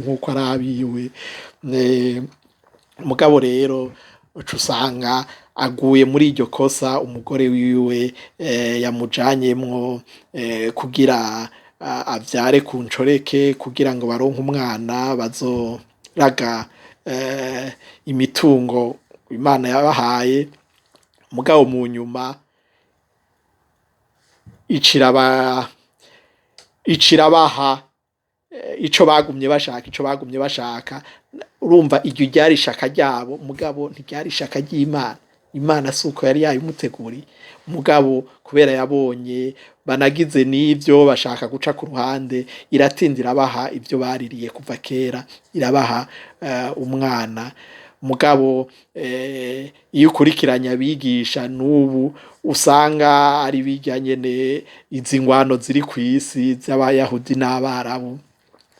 Nk'uko ari abiwe. Mugabo rero uca usanga aguye muri iryo kosa umugore wiwe yamujanyemwo kugira avyare ku ncoreke, kugira ngo baronke umwana bazoraga imitungo Imana yabahaye. Mugabo mu nyuma icirabaha ico bagumye bashaka, ico bagumye bashaka. Urumva, iryo ryari ishaka ryabo, mugabo ntiryari ishaka ry'Imana. Imana si uko yari yabimuteguriye. Mugabo kubera yabonye banagize n'ivyo bashaka guca ku ruhande, iratinda irabaha ivyo baririye kuva kera, irabaha umwana. Mugabo iyo ukurikiranye abigisha n'ubu, usanga ari birya nyene, izi ngwano ziri kw'isi z'Abayahudi n'Abarabu,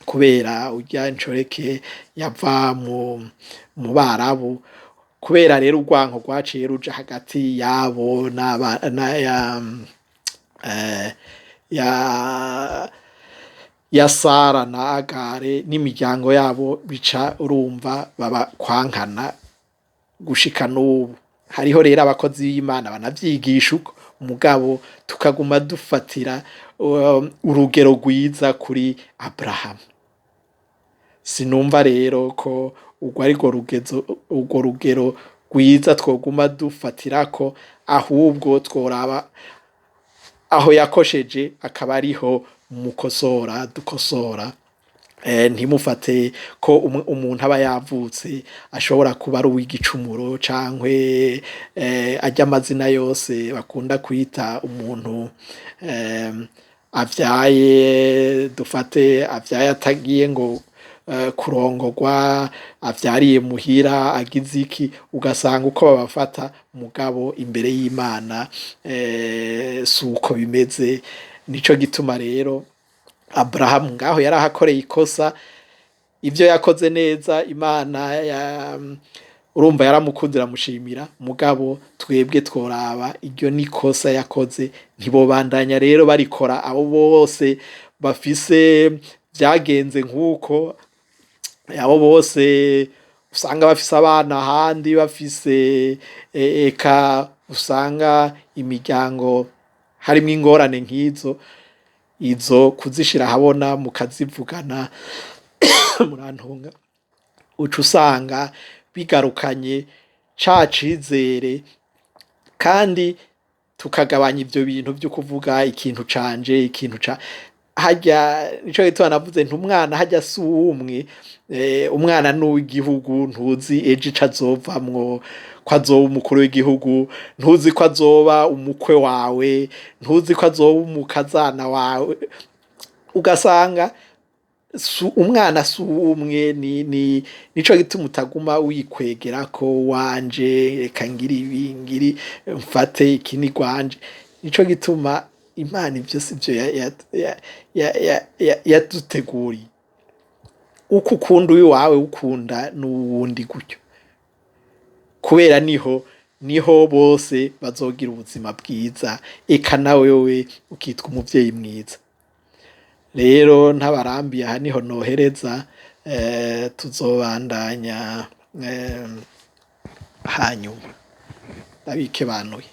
kubera urya ncoreke yava mu Barabu. Kubera rero urwanko rwaciye ruja hagati yabo n'aba na ya eh, ya ya Sara na Agare n'imiryango yabo, bica urumva baba kwankana gushika n'ubu. Hariho rero abakozi b'Imana banavyigisha uko, mugabo tukaguma dufatira urugero rwiza kuri Aburahamu. Sinumva rero ko urwo arirwo rugezo, urwo rugero rwiza twoguma dufatirako. Ahubwo tworaba aho yakosheje, akaba ariho mukosora, dukosora. Ntimufate ko umuntu aba yavutse ashobora kuba ari uw'igicumuro, cankwe arya amazina yose bakunda kwita umuntu avyaye, dufate avyaye atagiye ngo kurongorwa, avyariye muhira, agize iki, ugasanga uko babafata. Mugabo imbere y'Imana suko bimeze. Nico gituma rero Aburahamu ngaho yarahakoreye ikosa. Ivyo yakoze neza, Imana ya urumva yaramukunze, iramushimira. Mugabo twebwe tworaba iryo nikosa yakoze, ntibobandanya rero barikora. Abo bose bafise vyagenze nk'uko, abo bose usanga bafise abana ahandi, bafise eka usanga imiryango harimwo ingorane nk'izo, izo kuzishira ahabona mukazivugana, murantunga, uca usanga bigarukanye ca cizere, kandi tukagabanya ivyo bintu vyo kuvuga ikintu canje, ikintu ca harya. Nico gituma navuze nti umwana harya si uwumwe, umwana n'uw'igihugu. Ntuzi ejo ico azovamwo, ko azoba umukuru w'igihugu, ntuzi ko azoba umukwe wawe, ntuzi ko azoba umukazana wawe. Ugasanga umwana si uwumwe. Ni nico gituma utaguma wikwegerako wanje, reka ngire ibi, ngiri mfate iki ni gwanje. Nico gituma Imana ivyo sivyo yaduteguriye. Uko ukunda uwiwawe, ukunda n'uwundi gutyo, kubera niho bose bazogira ubuzima bwiza, eka na wewe ukitwa umuvyeyi mwiza. Rero ntabarambiye, aha niho nohereza. Tuzobandanya hanyuma. Ndabikebanuye.